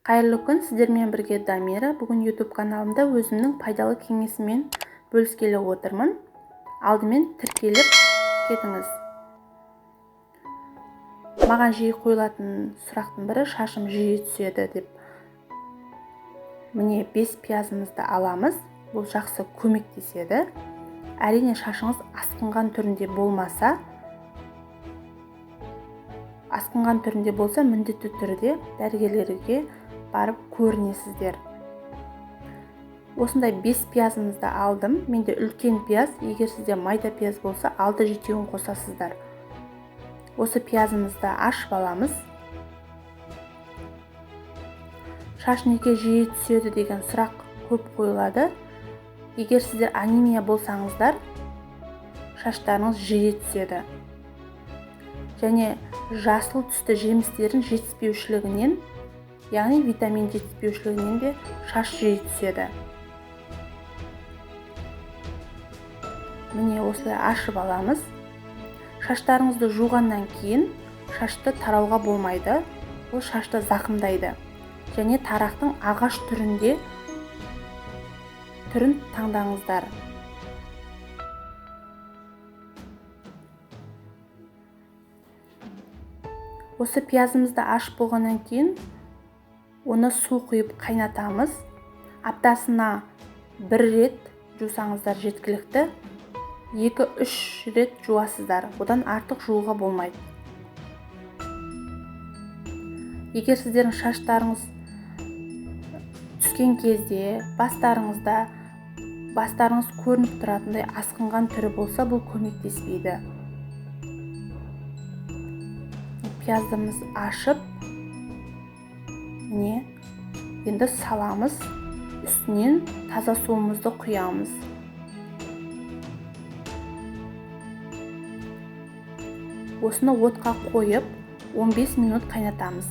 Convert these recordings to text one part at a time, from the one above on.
Қайырлы күн, сіздермен бірге Дамира. Бүгін YouTube каналымда өзімнің пайдалы кеңесіммен бөліскелі отырмын. Алдымен тіркеліп кетіңіз. Маған жиі қойылатын сұрақтың бірі, шашым жиі түседі деп. Міне 5 пиязымызды аламыз. Бұл жақсы көмектеседі. Әрине шашыңыз асқынған түрінде болмаса, асқынған түрінде болса, міндетті түрде дәрігерлерге барып көрінесіздер. Осындай 5 пиязымызды алдым. Менде үлкен пияз, егер сізде майда пияз болса, 6-7-еуін қосасыздар. Осы пиязымызды ашып аламыз. Шаш неге жиі түседі деген сұрақ көп қойылады. Егер сіздер анемия болсаңыздар, шаштарыңыз жиі түседі. Және жасыл түсті жемістердің жетіспеушілігінен, яғни витамин жетіспеушілігінен де шаш жиі түседі. Міне осылай ашып аламыз. Шаштарыңызды жуғаннан кейін шашты тарауға болмайды, бұл шашты зақымдайды. Және тарақтың ағаш түрін таңдаңыздар. Осы пиязымызды ашып болғаннан кейін оны су құйып қайнатамыз. Аптасына 1 рет жусаңыздар жеткілікті. 2-3 рет жуасыздар, одан артық жууға болмайды. Егер сіздердің шаштарыңыз түскен кезде бастарыңыз көрініп тұратындай асқынған түрі болса, бұл көмектеспейді. Пиязымыз ашып, міне енді саламыз, үстінен таза суымызды құямыз. Осыны отқа қойып 15 минут қайнатамыз.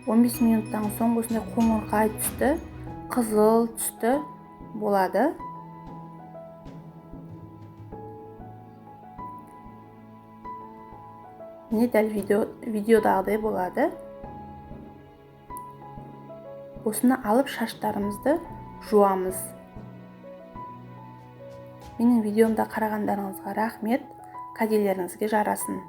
15 минуттан соң осындай қоңырқай түсті, қызыл түсті болады. Міне дәл видеодағыдай болады. Осыны алып шаштарымызды жуамыз. Менің видеомда қарағандарыңызға рахмет. Кәделеріңізге жарасын.